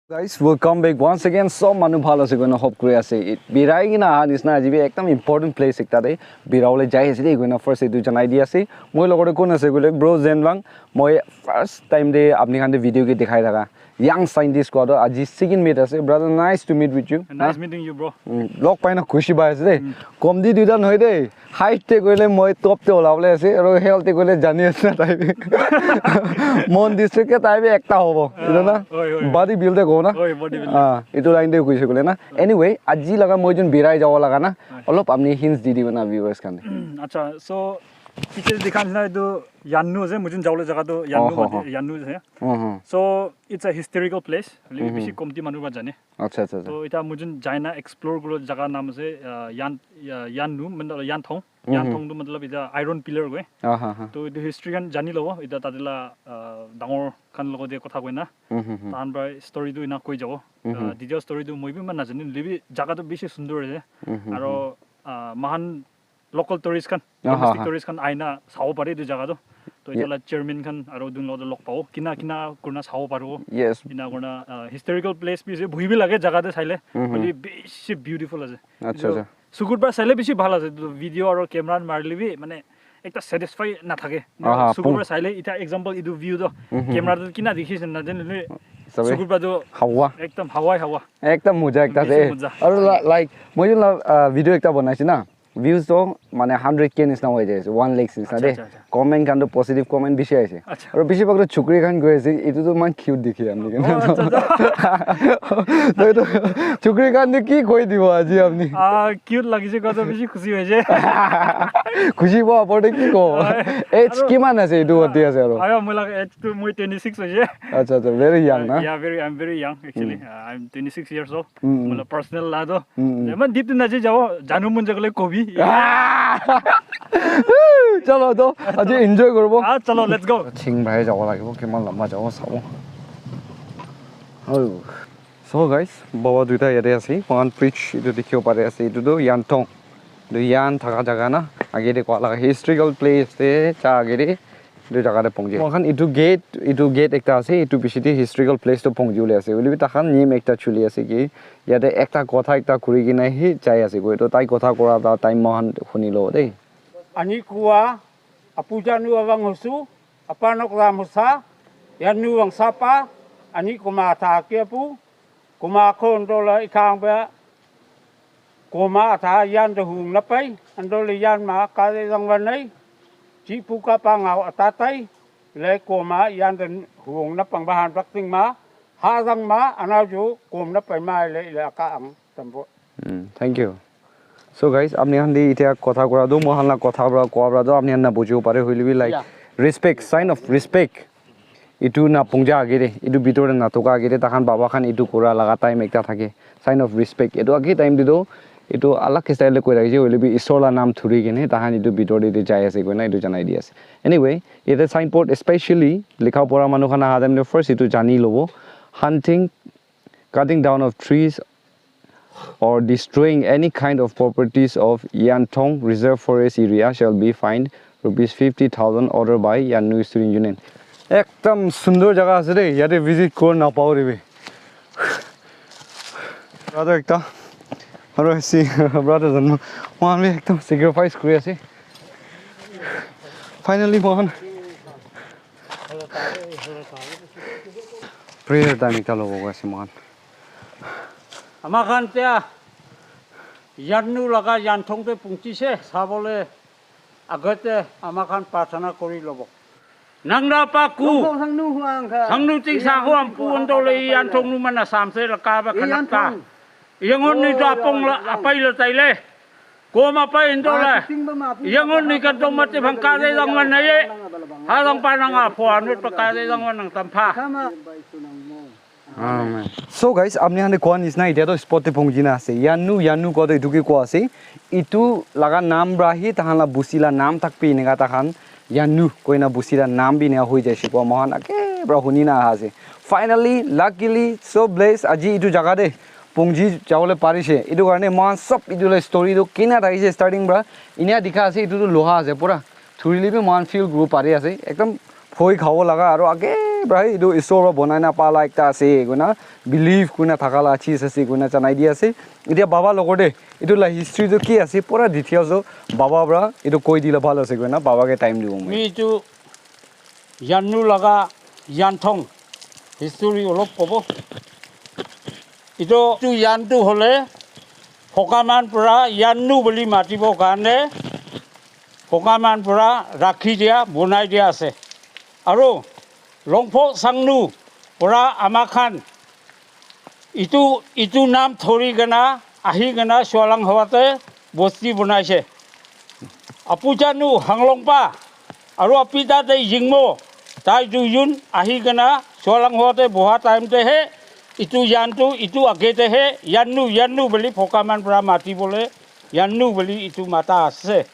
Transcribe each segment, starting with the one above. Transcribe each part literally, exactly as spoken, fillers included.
Guys, welcome back once again. Sob manu bhal ase koina hope kuri ase. It- birai kena aha nisna aji bi ekdam important place ekta te birabole jai ase de koina first etu janai di ase. Moi logor te kon ase koile bro Zenwang. Moi first time te apni khan te video ke dikhai thaka young scientist ko to aji second meet ase. Brother, nice to meet with you. Nice meeting you, bro. Mm, log pai na khushi pai ase de. Kom di duita nohoi de. Height te koile moi top te olabole ase aru health te koile jani ase na tai bi. Mon district ke tai bi ekta hobo. Etu na? Hoi, hoi. Body build te ko na? Hoi, body build. Ah, etu line te kuise koile na? Anyway, aji laga moi jun birai jabo laga na? Olop apni hints di dibo na viewers khan te? Acha, so piche dikha nisna etu Yannu ase, mujun jawole jaga tu Yannu Oho. mati- Yannu ase. Mhm. So it's a historical place. Hoile bi bishi komti manu ba jane. Acha, acha, acha. So ita mujun jaina explore kuro jaga naam ase uh, Yan uh, Yannu matlab Yanthong. Yanthong tu matlab ita iron pillar koi. Aha, ha. To etu history khan jani lobo ita tate la uh, dangor khan logo de kotha koina. Mhm, mhm. Tahan pra story tu ina koi jabo. Uh, detail story tu moi bi iman najani. Hoile bi jaga tu bishi sundur ase. Aro uh, mahan local tourist khan, Aha, domestic aha. Tourist khan aina sabo pare etu jaga tu. To Yeah. itala chairman khan aro dun logo log pabo. Kina kina kurna sabo paribo. Yes. Ina kurna uh, historical place bi ase. Bhui bi lage jaga te saile. Hoile bishi beautiful ase. Acha, So, acha. Sukur pra saile bishi bhal ase. To video aro camera marile bi mane ekta satisfy na thake. Aha, Sukur pung- pra saile ita example etu view to camera to kina dikhi ase na jane le. Sabe. Sukur pra to Hawa. Ekdam hawai hawa. Ekdam moja ekta Bishi de. moja. Aru la- like moi jun la uh, video ekta banaise na. Views to mane hundred K nisna hoi jai ase, one lakhs nisna Acha, de. Acha, acha. Comment khan to positive comment bishi aise. Acha. Aru bishi bhag to chukri khan koi ase, etu to man cute dikhi apni khan. Oh, acha, acha. To etu chukri khan to ki koi dibo aji apni? Ah, cute lagise koa to bishi khushi hoise. Khushi bo apor te ki ko? Aye. Age kiman ase etu hoti ase aru? Ayo, moi laga age to moi twenty-six hoise. Acha, acha, very young na? Yeah, very, I'm very young actually. Uh, I'm twenty-six years old. Moi la personal la to. Eman deep to naji jabo, janu mon jagale kobi. Chalo to, aji enjoy koribo. Ah, chalo, let's go. Ching bhai jabo lagibo, kiman lamba jabo sabo. Oh. So guys, baba duita yate ase, moikhan bridge etu dikhibo pari ase, etu tu Yanthong, etu Yan thaka jaga na, age te koa laga historical place te cha age te etu jaga te pongji. Moikhan etu gate, etu gate ekta ase, etu piche te historical place tu pongji bole ase, hoile bi takhan name ekta chuli ase ki yate ekta kotha ekta kuri kena hi jai ase koi, to tai kotha kora la time moikhan huni lobo de. Ani kua, apu janu awang husu, apa nok ram husa, yanu wang sapa, ani kuma tha kiapu, kuma khon dola ikhang ba, kuma tha yan de hung napai, andole yan ma ka de jang wan nai, chi pu ka pa ngau atatai, le kuma yan de hung napang bahan bakting ma, ha jang ma, anau ju kum napai ma le le ka ang tambo. Mm, thank you. So guys, apni khan de itya kotha kura tu, moikhan la kotha pra, koa pra tu apni khan na bujibo pare, hoile bi like Yeah. Respect, sign of respect. Itu na pungja age de, itu bitor de na toka age de, takhan baba khan itu kura laga time ekta thake. Sign of respect. Itu age time de tu, itu alag style de koi rakhi ase, hoile bi Isor la nam thuri kene, takhan itu bitor de, de jai ase koina itu janai di ase. Anyway, yate signboard especially likha pora manu khan aha time de first itu jani lobo. Hunting, cutting down of trees or destroying any kind of properties of Yanthong Reserve Forest Area shall be fined rupees fifty thousand, ordered by Yannu Student Union. Ekdam sundor jaga ase de, yate visit kor na pao de bhi. Brother ekta, aru ase brother jano, mohan bhi ekdam sacrifice kuri ase. Finally mohan prayer time ekta lobo goi ase mohan. Ama khan tia Yannu laga Yanthong te pungchise sabole agate ama khan prarthana kuri lobo. Nangra pa ku. Sangnu ting sa ho am pu ondo le Yanthong nu mana sam se la ka ba khanak ta. Yangon ni ta pong la apai la tai le. Ko ma pa indo la. Yangon ni ka dong ma te phang ka de dong man na ye. Ha dong pa nang a pho anu pa ka de dong man nang tam pha. Amen. So guys, apni khan de koa nisna itya to spot te pongji na ase. Yannu, Yannu koa to itu ke koa ase. Itu laga nam pra hi tahan la busti la nam tak pi eneka tahan Yannu koina busti la nam bi eneka hoi jaise koa mohan age pra huni na aha ase. Finally, luckily, so blessed, aji itu jaga de pongji jabole parise. Itu karne mohan sob itu la story tu kina thakise starting pra. Inia dikha ase, itu tu loha ase pura. Thurile bi mohan feel kuribo pari ase. Ekdam phoi khabo laga aro age Bra etu isor para bonai na pala ekta ase koina believe koina thaka la chis ase koina janai di ase. Etia baba logor te etu la history tu ki ase pura details tu baba para etu koi dile bhal ase koina baba ke time dibo moi. Etu Yannu laga Yanthong history olop kobo. Etu tu Yan tu hole Phokaman para Yannu boli matibo karne Phokaman para rakhi dia bonai dia ase. Aru Longpho Sangnu para ama khan itu itu nam thori kena ahi kena Sualang hawate bosti bonaise. Apu Janu Hanglongpa aru apita te Yingmo tai duijun ahi kena Sualang hawate boha time te he itu Yan tu itu age te he Yannu Yannu boli Phokaman para mati bole Yannu boli itu mata ase.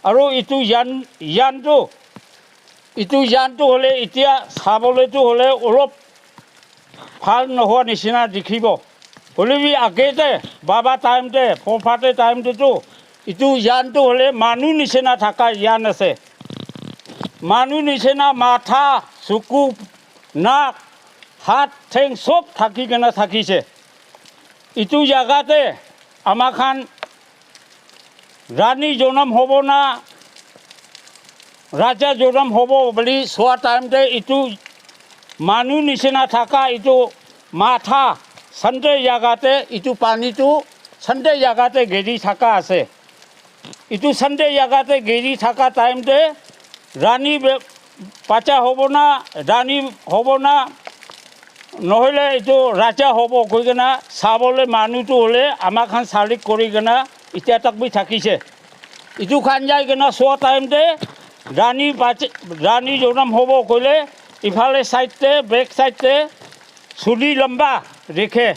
Aru itu Yan Yan tu itu Yan tu hole itia sabole tu hole olop bhal nohoa nisina dikhibo. Hole bi age te baba time te forefather time te tu itu Yan tu hole manu nisina thaka Yan ase. Manu nisina matha, suku, nak, hat, theng sob thaki kena thakise. Itu jaga te ama khan Rani jonam hobo na raja jonam hobo boli soa time te itu manu nisina thaka itu matha Sunday jaga te itu pani tu Sunday jaga te geri thaka ase. Itu Sunday jaga te geri thaka time te Rani be- bacha hobo na Rani hobo na nohole itu raja hobo koi kena sabole manu tu hole ama khan salik kori kena itia tak bi thakise. Itu khan jai kena soa time te Rani bacha Rani jonam hobo koile ifale side te back side te suli lamba rekhe.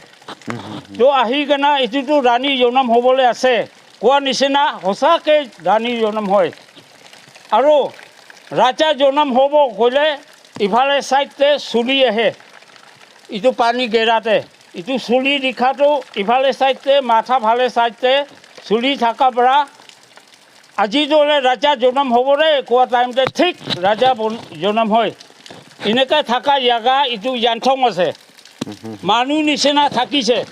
To ahi kena itu tu Rani jonam hobole ase. Koa nisina hosa ke Rani jonam hoi. Aru raja jonam hobo koile ifale side te suli ahe. Itu pani gera te. Itu suli dikha tu ifale side te matha phale side te suli thaka para aji tu hole raja jonam hobo re koa time te thik raja bon- jonam hoi. Eneka thaka jaga itu Yanthong ase. Manu nisina thakise.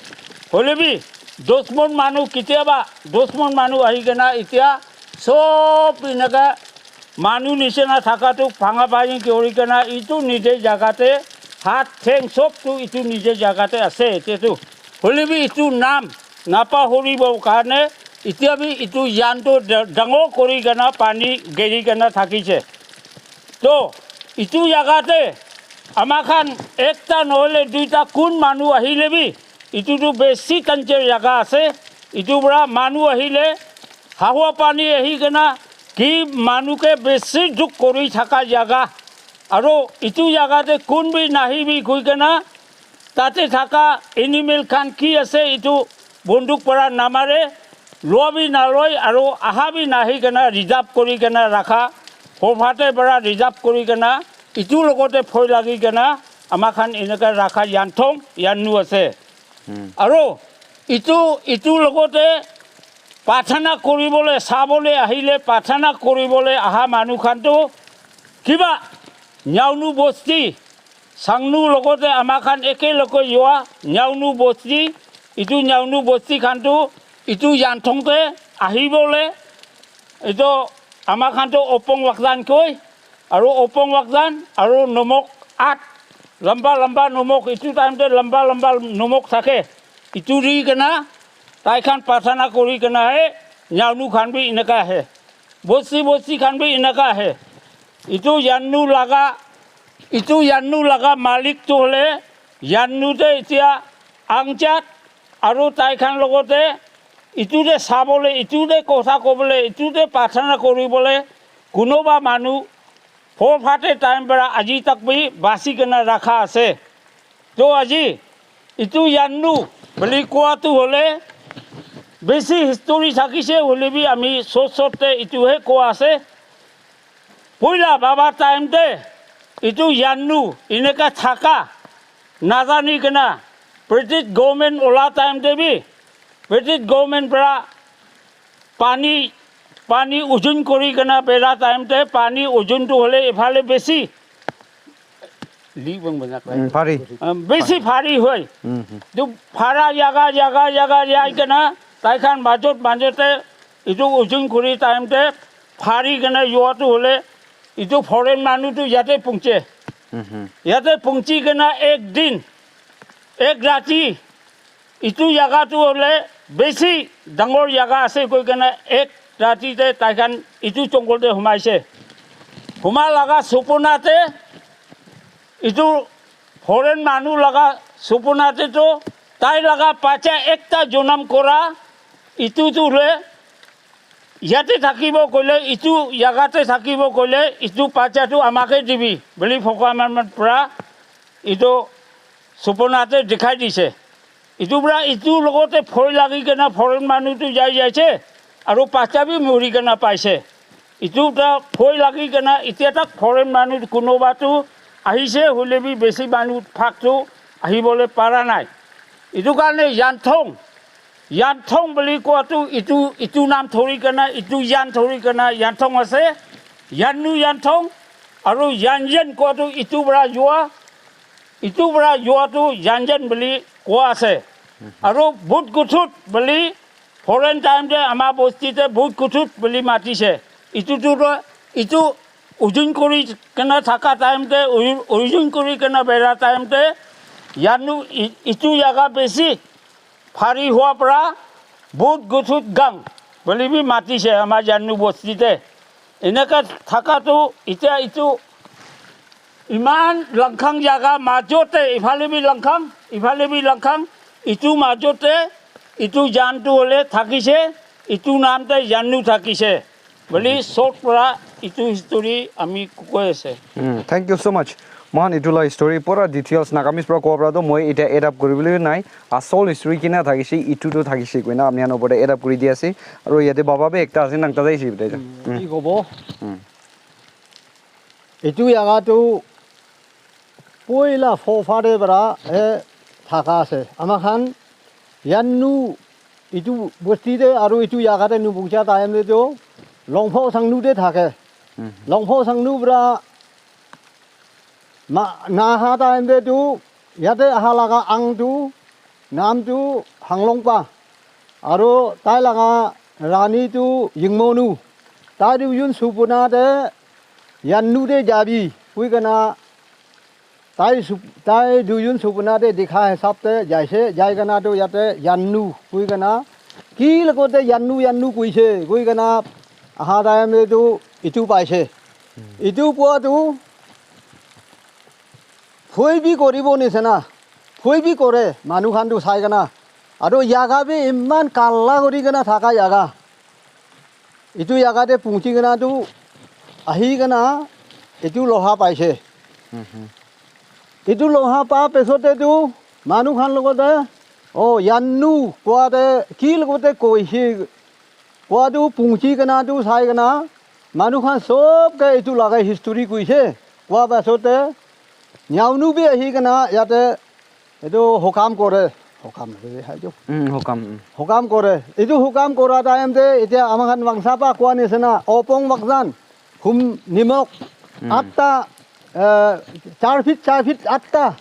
Hole bi dusmon manu kitiaba dusmon manu ahi kena itia sob eneka manu nisina thaka tu bhanga bhangi kori kena itu nije jaga te hat theng sob tu itu nije jaga te ase ete tu. Hole bi itu nam napahoribo karne itia bi itu Yan tu da- dangor kori kena pani geri kena thakise. To itu jaga te ama khan ekta nohole duita kun manu ahile bi itu tu besi danger jaga ase. Itu para manu ahile hahua pani ahi kena ki manu ke besi duk kori thaka jaga. Aru itu jaga te kun bi nahibi koi kena tate thaka animal khan ki ase itu bonduk para namare loa bi naloi aru aha bi nahi kena reserve kori kena rakha. Hofate para reserve kori kena itu logote phoi lagi kena ama khan eneka rakha Yanthong Yannu ase. Aru itu itu logote prarthana koribole sabole ahile prarthana koribole aha manu khan tu kiba Nyaunu bosti Sangnu logote ama khan eke loge yoa Nyaunu bosti itu Nyaunu bosti khan tu itu Yanthong te ahibole itu ama khan tu Opong Wakdan koi aru Opong Wakdan aru Nomok at lamba lamba Nomok itu time te lamba lamba Nomok thake itu ri kena tai khan prarthana kori kena he Nyaunu khan bi eneka ahe. Bosti bosti khan bi eneka ahe. Itu Yannu laga itu Yannu laga malik tu hole Yannu te itia angjat aru tai khan logote itu te sabole itu te kotha kobole itu te prarthana koribole kunuba manu forefather time para aji tak bi basi kena rakha ase. To aji itu Yannu boli koa tu hole besi history thakise hole bi ami short short te itu he koa ase. Poila baba time te itu Yannu eneka thaka najani kena British government ola time te bi British government para pani pani ujun kori kena bera time te pani ujun tu hole ifale besi Li bang bang nak. Mm, phari. Um, besi phari hoi. Mm, mm. Tu phara yaga, yaga, yaga, yai kena, tai khan majot, majot te, itu ujung kuri time te, phari kena yoa tu hole, itu foreign manu tu yate pungche. Mm, mm. Yate pungchi kena ek din, ek rati, itu yaga tu hole besi dangor yaga ase koi kena ek rati te tai khan itu jungle te humaise. Huma laga supuna te itu foreign manu laga supuna te to tai laga bacha ekta jonam kora itu tu hole yate thakibo koile itu yaga te thakibo koile itu bacha tu amake dibi buli Bhagwan pra itu supuna te dikhai dise. Itu pra itu logote bhoi lagi kena foreign manu tu jai jaise, aru bacha bi mori kena paise. Itu ta bhoi lagi kena itya tak foreign manu kunuba tu ahise, hole bi besi manu phak tu ahibole para nai. Itu karne Yanthong, Yanthong buli kowa tu itu, itu nam thori kena, itu yan thori kena Yanthong ase, Yannu Yanthong, aru Yanyen kowa tu itu pra yoa, itu pra yoa tu Yanyen buli kowa ase. Aru Bhut Kuthut buli foreign time te ama bosti te Bhut Kuthut buli matise. Itu tu to, itu ujung kuri kena thaka time te, uju-, ujung kuri kena bera time te, Yannu i-, itu yaga besi phari hua pra Bhut Kuthut gang buli bi matise ama Yannu bosti te. Eneka thaka tu itya itu iman langkhang jaga majote, ifale bi langkhang, ifale bi langkhang, itu majote, itu jan tu hole thakise, itu nam te Yannu thakise. Buli short pra itu history ami koi ase. Mm, thank you so much. Mohan itu la history pura details Nagamese pra kowa pra to moi itya add up kuribole nai. Asol history kina thakise, itu to thakise koina ami khan opor te add up kuri di ase. Aru yate baba bi ekta ase, nang tate ase bitai ja. Mm, ki kobo? Mm. Etu jaga tu poila forefather para, eh, thaka ase. Ama khan Yannu etu bosti te aru etu jaga te nubucha time te tu Longpho Sangnu te thake. Mhm. Longpho Sangnu para ma-, naha time te tu yate aha laga ang tu nam tu Hanglongpa. Aru tai laga rani tu Yingmonu. Tai tu yun supuna te Yannu te jabi. Kui kana tai sup-, tai duijun supuna te dikha hisab te jaise, jai kena tu yate Yannu kui kena, ki logote Yannu, Yannu kuise, kui kena aha time te tu itu paise. Itu poa tu phoi bi koribo nisina, phoi bi kore, manu khan tu sai kena. Aru jaga bi iman kala kori kena thaka jaga. Etu jaga te punchi kena tu ahi kena etu loha paise. Mhm. Etu loha pa pesote tu manu khan logote, oh, Yannu kowa te ki logote koise kowa tu punchi kena tu sai kena manu khan sob ke etu laga history koise. Kowa pesote Nyaunu bi ahi kena yate etu hukam kore. Hukam ase, hai tu. Mm, hukam, mm. Hukam kore. Etu hukam kora time te, etia ama khan wangsa pa kowa nisina, opong wakjan, hum nimok, mm, atta, eh, char feet, char feet atta,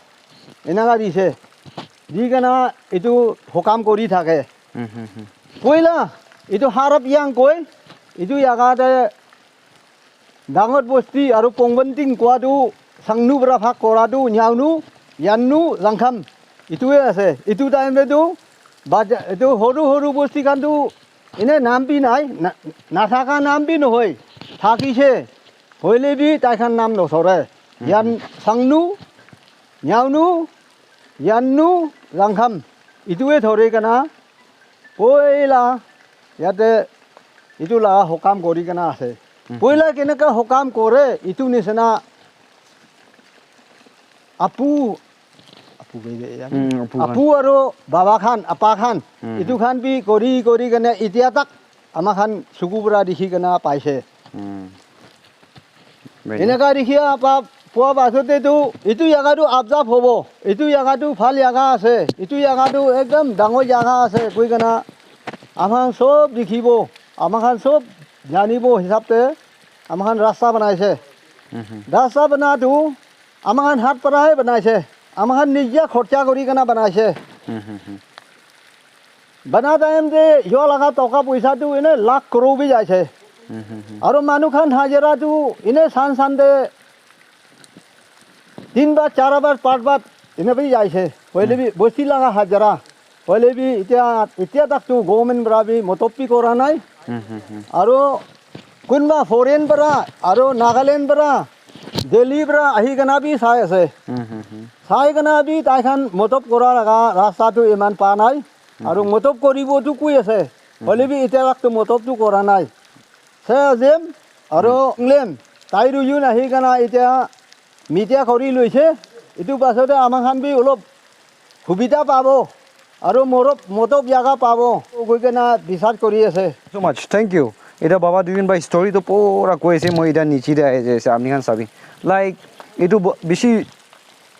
enaka dise. Di kena etu hukam kori thake. Mm, mm, mm. Poila, etu Harap Yang koi, etu jaga te Dangor bosti aru Pongbanting kowa tu Sangnu para bhag kora tu Nyaunu, Yannu, Langkham. Itu e ase. Itu time te tu baja-, itu horu horu bosti khan tu ene naam bi nai, na-, nathaka naam bi nohoi. Thakise. Hoile bi tai khan naam nosore. Hmm. Yan Sangnu, Nyaunu, Yannu, Langkham. Itu e thore kana. Poila yate etu laga hukam kori kena ase. Mhm. Poila keneka hukam kore, etu nisina apu, apu koi de ya. Mm, apu khan. Apu aru baba khan, apa khan, mm, etu khan bi kori, kori kena etia tak ama khan suku para dikhi kena paise. Mm. Bene. Eneka dikhi apa poa pasot te tu, etu jaga tu abjab hobo, etu jaga tu bhal jaga ase, etu jaga tu ekdam dangor jaga ase, koi kena ama khan sob dikhibo, ama khan sob janibo hisab te ama khan rasta banaise. Mhm. Rasta bana tu Ama khan hat para he banai se. Ama khan nijia khorcha kori kena banai se. Bana time te yo laga toka poisa tu ene lakh crore bi jai se. Aro manu khan hajira tu ene san san te tin bar, char bar, panch bar ene bi jai se. Hoile bi bosti laga hajira. Hoile bi itia, itia tak tu government para bi motob bi kora nai. Aro kunba foreign para, aro Nagaland para, Delhi para ahi kena bi sai ase. Sai kena bi tai khan motob kora laga rasta tu iman pa nai. Aro motob koribo tu kui ase. Hoile bi itia tak tu motob tu kora nai. Sai Azim, aro Nglem, tai duijon ahi kena itia media kori loise. Itu pasate ama khan bi olop hubida pabo. Aro morop, motob jaga pabo. Koi kena bisar kori ase. So much. Thank you. Eta baba duijon para story to pura koi ase, moi eta niche te ahi jai ase, apni khan sabi. Like, etu bo-, bishi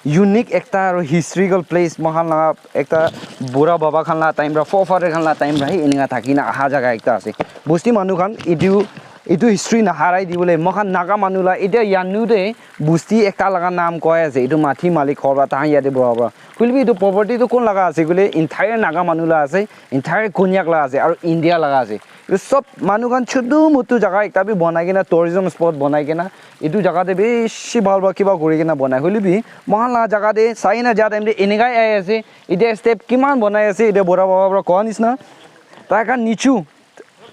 unique ekta aro historical place, moikhan laga ekta bura baba khan la time para, forefather khan la time para hi enika thaki na aha jaga ekta ase. Bosti manu khan etu, etu history naharai dibole, moikhan Naga manu la, etia Yanu te bosti ekta laga naam koi ase, etu mathi malik ghor para tahan yate bura bura. Hoile bi etu property tu kon laga ase koile, entire Naga manu la ase, entire Konyak la ase, aro India laga ase. Etu sob manu khan chutu mutu jaga ekta bi banai kena, tourism spot banai kena, etu jaga te bishi bhal para kiba kuri kena banai. Hoile bi, moikhan la jaga te sai na ja time te enekai ahi ase. Etia step kiman banai ase, etia bura baba para koa nishina. Tai khan nichu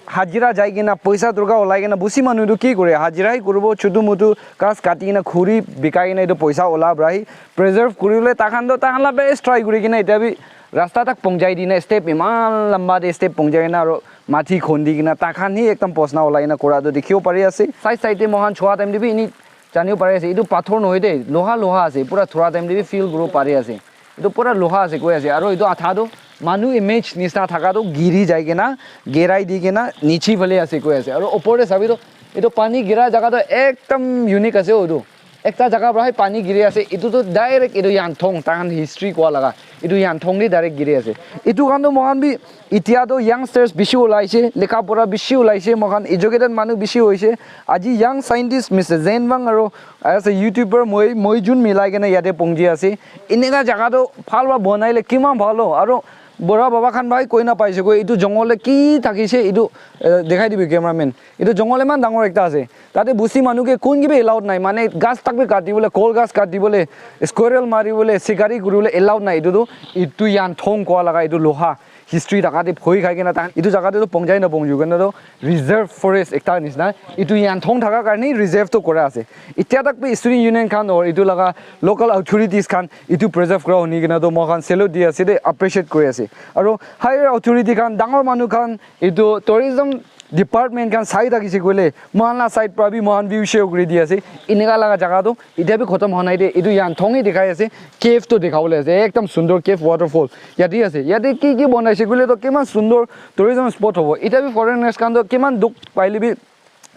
hajira jai kena, poisa durga ulai kena, bosti manu tu ki kore, hajira hi kuribo, chutu mutu ghas kati kena, khuri bikai kena, etu poisa ula para hi preserve kuri bole tai khan to, tai khan la best try kuri kena, etia bi rasta tak pohonchai dina, step iman lamba te step pohonchai kena, aro mathi khondi kena, tai khan hi ekdam posna ulai kena kura tu dikhibo pari ase. Side side te moikhan chua time te bi ini janibo pari ase, etu pathor nohoi de, loha loha ase, pura thora time te bi feel kuribo pari ase. Etu pura loha ase koi ase, aro etu atha tu manu image nishina thaka tu giri jai kena, gerai di kena, niche phale ase koi ase, aro upor te sabi tu etu pani gira jaga tu ekdam unique ase, etu ekta jaga para hi pani giri ase, etu tu direct etu Yanthong, tai khan history koa laga, etu Yanthong te direct giri ase. Etu khan tu moikhan bi Itya toh youngsters bishi ulaise, lekha pura bishi ulaise, moikhan educated manu bishi hoise. Aji young scientist Mister Zen Wang aro as a YouTuber moi, moi jun milai kena yate pongji ase. Eneka jaga toh bhal para banai le kiman bhal ho. Aro bura baba khan para koi na paise koi, etu jungle te ki thakise, etu, eh, dekhai dibi cameraman. Etu jungle eman dangor ekta ase. Tate busti manu ke kun ke bi allowed nai. Mane ghas tak bi kati bole, kol ghas kati bole, squirrel mari bole, shikari kuri bole allowed nai. Etu tu, etu Yanthong koa laga, etu loha history thaka te bhoi khai kena tahan etu jaga te toh pongjai na pongju kena toh reserve forest ekta nisna. Etu Yanthong thaka karne reserve toh kora ase. Itya tak bi student union khan or etu laga local authorities khan etu preserve kora huni kena toh moi khan salute di ase de, appreciate kuri ase. Aro higher authority khan, dangor manu khan, etu tourism department khan sai thakise koile, moikhan la side pra bi moikhan view show kuri di ase. Eneka laga jaga toh itya bi khotom hwa nai de. Etu Yanthong he dikhai ase. Cave toh dikhabole ase. Ekdam sundor cave waterfall. Yate ase. Yate ki ki banaise koile toh kiman sundor tourism spot hobo. Itya bi foreigners khan toh kiman dukh paile bi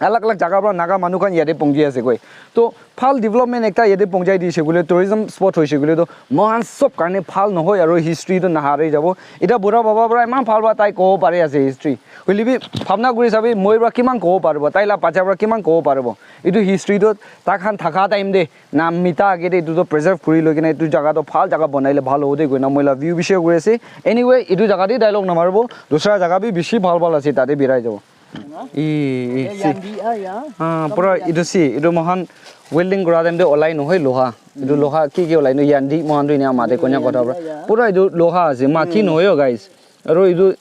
alag alag jaga pra Naga manu khan yate pongji ase koi. Toh bhal development ekta yate pongjai dise koile, tourism spot hoise koile toh moikhan sob karne bhal nohoi aro history toh naharai jabo. Eta bura baba pra eman bhal pra tai kobo pari ase history. Hoile bi bhabna kuri sabi, moi pra kiman kobo paribo, tai la bacha pra kiman kobo paribo. Etu history toh tai khan thaka time te na mita age te etu toh preserve kuri loi kena etu jaga toh bhal jaga banai le bhal hobo de koina moi la view bi share kuri ase. Anyway, etu jaga te dialogue namaribo, dusra jaga bi bishi bhal bhal ase, tate birai jabo. Ee, ee, si. Ah, pura etu si, etu moikhan welding kura time te olai nohoi loha. Etu loha ki ki olai no yandi moikhan tu enia mate konya kotha pra. Pura etu loha ase, mathi nohoi o guys. Aro etu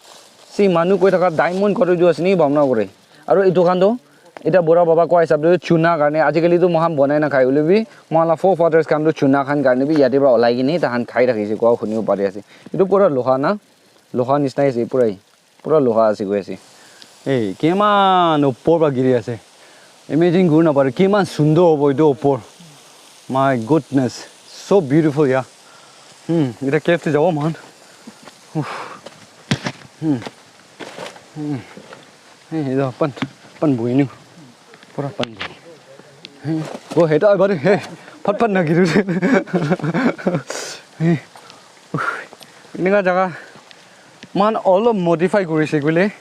si manu koi thaka diamond kore etu ase ni bhabna kore. Aro etu khan tu eta bura baba koi hisab te chuna karne ajikali tu moikhan banai na khai hoile bi moikhan la forefathers khan tu chuna khan karne bi yate pra olai kene taikhan khai thakise koa hunibo pari ase. Etu pura loha na, loha nishina ase pura. Pura loha ase koi ase. Ei, kiman opor pra giri ase. Imagine kuri napare, kiman sundor hobo etu opor. My goodness, so beautiful, yeah. Hmm, eta cave te jabo moikhan. Uff. Hmm. Hmm. Hey, etu pan, pan bohi nu. Pura pan bohi. Hey, go ahead, ah, buddy. Hey, phat phat na giri. Hey. Uff. Eneka jaga. Moikhan olop modify kurise koile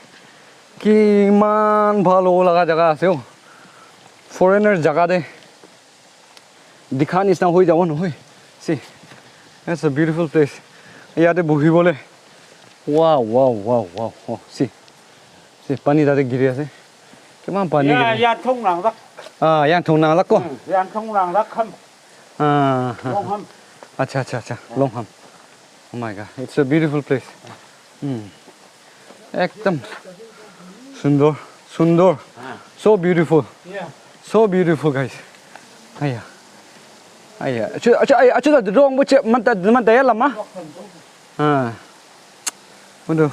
kiman bhal hobo laga jaga ase o. Foreigner jaga te Dikha nisna hoi jabo nohoi. See, that's a beautiful place. Yate bohibole. Wow, wow, wow, wow, wow. See, see, pani tate giri ase. Kiman pani giri? Yanthong nang lak. Ah, Yanthong nang lak ko. Hmm, Yanthong nang lak ham. Ah, ah. Long ham. Acha, acha, acha. Long ham. Oh my God, it's a beautiful place. Hmm. Ekdam sundor, sundor. So beautiful. Yeah. So beautiful, guys. Aya. Aya. Achu, achu, aya, achu da dong bo che, man ta, man ta ya lama. Ah. Undo.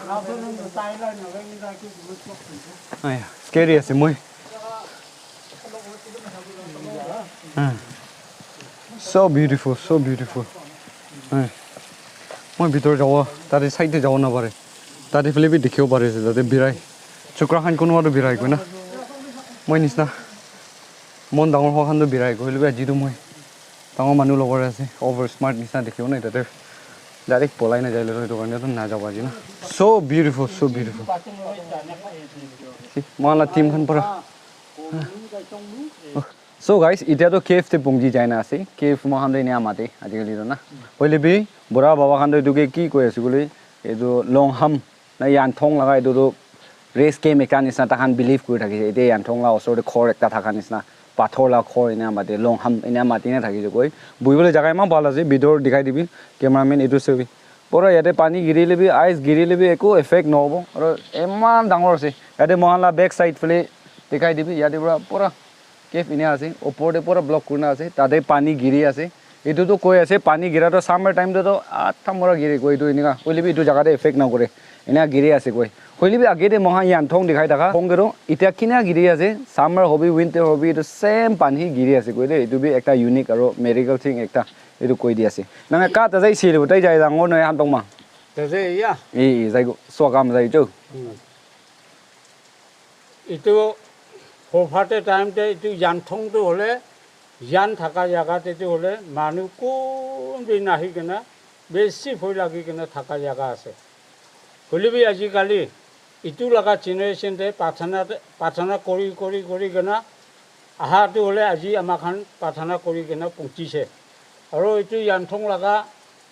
Aya, scary ase moi. Ah. So beautiful, so beautiful. Ah. Moi bitor jabo, tate side te jabo na pare. Tate phale bi dikhibo pare ase, tate birai. Chokra khan kunba toh birai koi na. Moi nisna. Mon dangor hoa khan toh birai koi, hoilebi aji toh moi dangor manu logor ase, over smart nisna dikhibo na tate. Direct polai na jai le toh etu karne toh na jabo aji na. So beautiful, so beautiful. See, moi la team khan pura. So guys, itya toh cave te pungji jai na ase. Cave moi khan toh enia mate ajikali toh na. Hoile bi bura baba khan toh etu ke ki koi ase koile, etu Longham na Yanthong laga etu toh race game ekta nisna takhan believe kuri thakise. Ete Yanthong la osor te ghor ekta thaka nisna, pathor la ghor enia mate, Longham enia mati na thakise koi. Buhibole jaga eman bhal ase, bitor dikhai dibi cameraman etu sabi. Pura yate pani girile bi, ice girile bi eku effect nohobo. Aro eman dangor ase. Yate moi khan la back side phale dikhai dibi, yate pura, pura cave enia ase, opor te pura block kurina ase, tate pani giri ase. Etu toh koi ase, pani gira toh summer time te toh atha mora giri koi etu enika. Hoile bi etu jaga te effect nakore, enia giri ase koi. Hoile bi age te moi khan Yanthong dikhai thaka, phong kero, itya kina giri ase, summer hobi, winter hobi, etu same pani giri ase koi de. Etu bi ekta unique aro miracle thing ekta, etu koi di ase. Nanga ka ta jai sile, tai jai dangor noi han tong ma. Taze ya. Eh, eh, jai go, so kam jai jo. Hmm. Itu Hofate time te itu Yanthong tu hole, Yan thaka jaga te tu hole, manu kun bi nahi kena, besi bhoi lagi kena thaka jaga ase. Hoile bi ajikali itu laga generation te prarthana te, prarthana kori, kori, kori kena, aha tu hole aji ama khan prarthana kori kena punchise. Aro itu Yanthong laga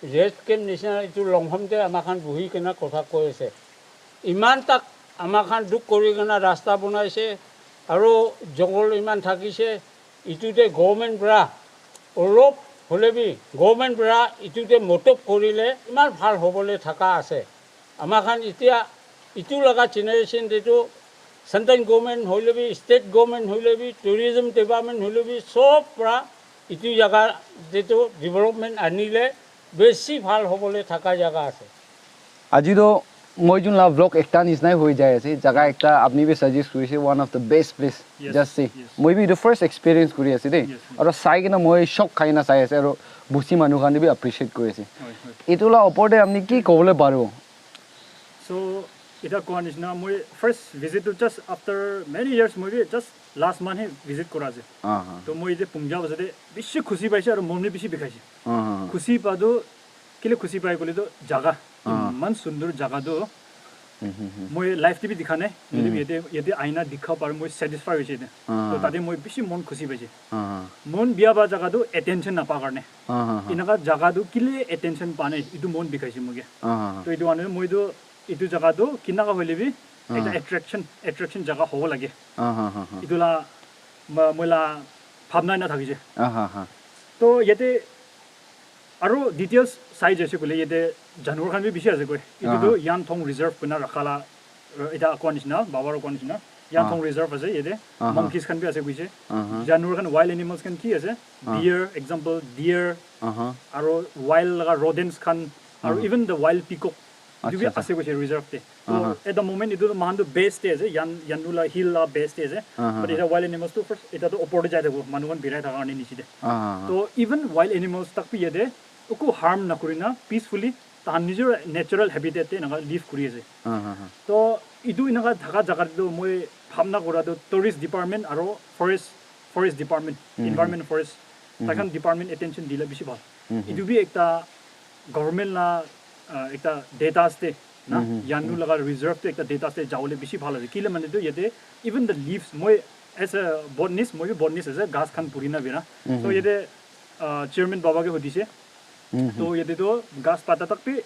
rest camp nisina itu Longham te ama khan buhi kena kotha koi ase. Iman tak ama khan dukh kori kena rasta bonaise, aro jungle iman thakise, itu te government pra olop hole bi government pra itu te motob korile iman bhal hobole thaka ase. Ama khan itya itu laga generation te tu central government hoile bi, state government hoile bi, tourism department hoile bi, sob pra itu jaga te tu development anile besi bhal hobole thaka jaga ase. Aji toh moi jun la vlog ekta nisnai hoi jai ase, jaga ekta apni bi suggest kurise, one of the best place. Yes, just say, yes. Moi bi etu first experience kuri ase de. Yes, yes. Aro sai kena moi shock khai na sai ase, aro busi manu khan bi appreciate kuri ase. Hoi, hoi. Etu la opor te apni ki kobole paribo? So, eta koa nishina, moi first visit to just after many years, moi bi just last month he visit kura ase. Aha. To moi ite Punjab ase de, bishi khushi paise aro mon bi bishi bikhaise. Aha. Khushi pa tu, kile khushi pai kole to jaga, ah, iman sundur jaga tu, hmm, hmm, hmm, moi life te bi dikha nai, hoile bi, hmm, yate, yate aina dikha par moi satisfy hoise yate. Ah. To tate moi bishi mon khushi paise. Ah. Mon biya pa jaga tu attention napa karne. Ah, ah, ah. Enaka jaga tu kile attention pa nai, itu mon bikhaise moike. Ah, ah, ah. To itu ane moi tu itu jaga tu kinaka hoile bi ekta, ah, attraction, attraction jaga hobo lage. Ah, ah, ah, ah. Itu la ma-, moi la bhabna ena thakise. Ah, ah, ah. To yate aro details sai jaise koile yate janwar khan bi bishi ase koi. Itu, aha, tu Yanthong Reserve koina rakha la, uh, eta koa nishina, baba ra koa nishina. Yanthong, ah, Reserve ase yate. Aha. Monkeys khan bi ase koise. Aha. Janwar khan, wild animals khan ki ase? Ah. Deer, example, deer. Aha. Aro wild laga rodents khan, aro, aha, even the wild peacock. Etu bi, acha, acha, ase koise reserve te. To, aha, at the moment etu moikhan tu base te ase, Yan-, Yannu la hill la base te ase. Aha, but aha, eta wild animals tu first, eta tu opor te jai thakibo, manu khan birai thaka karne niche te. Aha, aha. To even wild animals tak bi yate uku harm nakuri na peacefully tahan nijor natural habitat te enaka live kuri ase. Aha, aha. To etu enaka thaka jaga te tu moi bhabna kura tu tourist department aro forest, forest department, mhm, environment forest, mhm, tai khan department attention dile bishi bhal. Mhm. Etu bi ekta government la, ah, ekta data ase na, mhm, Yannu, mhm, laga reserve te ekta data ase, jabole bishi bhal ase. Kile mane tu yate even the leaves, moi as a botanist, moi bi botanist ase, ghas khan puri na bina. So, mhm, yate uh, chairman baba ke hodise. To yate to gas pata tak bi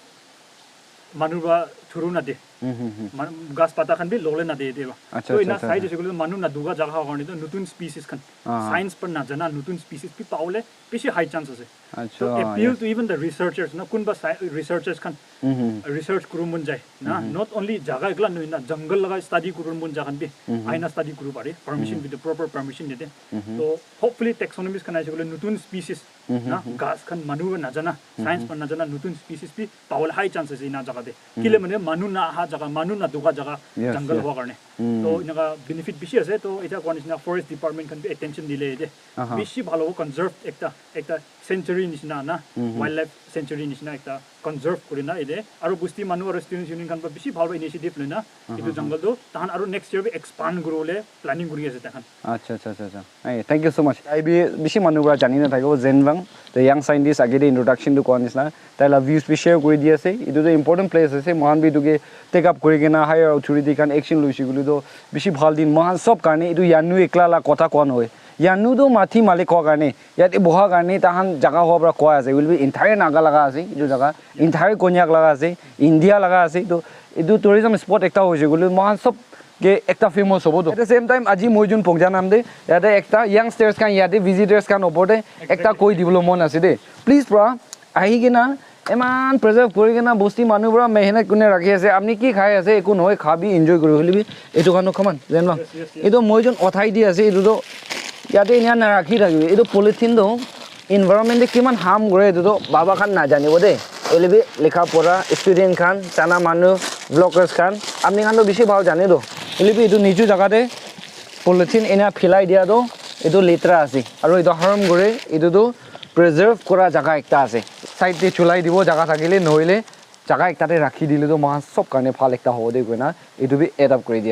manu ba thuru na de. Man- gas pata khan bi lole na de yate ba. Acha, to acha, ina acha, sai acha. Jese kule manu na duga jaga ha karne to nutun species khan, science par na jana nutun species bi paole bishi high chance ase. Acha, to appeal to even the researchers na kunba sci- researchers khan research kuru mon jai na, not only jaga ekla noi na, jungle laga study kuru mon jaga khan bi aina study kuru pare, permission with the proper permission dete. To hopefully taxonomist khan aise kule nutun species na, gas khan manu na jana, science par na jana nutun species bi paole high chance ase ina jaga de. Kile mane manu na aha jaga, manu na duga jaga, yes, jungle yes, hua karne. To inaka benefit bishi ase. To eta koa nishina forest department khan bi attention dile de bishi bhal hobo, conserve ekta, ekta sanctuary nishina na, wildlife sanctuary nishina ekta conserve kurina ede. Aru bosti manu aru students union khan para bishi bhal para initiative loina etu jungle tu tahan aru next year bi expand kuribole planning kuri ase tahan. Acha, acha, acha, acha. Hey, thank you so much. Tai bi bishi manu para jani na thakibo Zenwang, the young scientist, age de introduction tu koa nishina. Tai la views bi share kuri di ase. Etu tu important place ase. Mohan bi etu ke take up kuri kena higher authority khan action loise kule tu bishi bhal din. Mohan sob karne etu Yanu ekla la kotha koa nohoi. Yanu tu mathi malik koa karne, yate boha karne tahan jaga hoa para koa ase. Will be entire Naga laga ase etu jaga. Entire Konyak laga ase. India laga ase. Etu, etu tourism spot ekta hoise kule mohan sob ke ekta famous hobo to. At the same time, aji moi jun pongja nam de, yate ekta youngsters khan, yate visitors khan opor te ekta koi dibole mon ase de. Please pra, ahi kena, eman preserve kuri kena bosti manu pra mehnat kune rakhi ase. Apni ki khai ase, eku nohoi, kha bi enjoy kuri holi bi. Etu khan khaman, zen ma. Yes, yes, yes. Etu moi jun othai di ase, etu to yate enia na rakhi thakibi. Etu polythene to environment te kiman harm kore etu to baba khan najanibo de. Hoile bi likha pora student khan, jana manu, vloggers khan, apni khan to bishi bhal jane to. Hoile bi etu niju jaga te polythene ena philai dia to etu letra ase. Aru etu harm kore, etu to preserve kora jaga ekta ase. Side te chulai dibo jaga thakile, nohile jaga ekta te rakhi dile to moikhan sob karne bhal ekta hobo de koina etu bi add up kuri dia.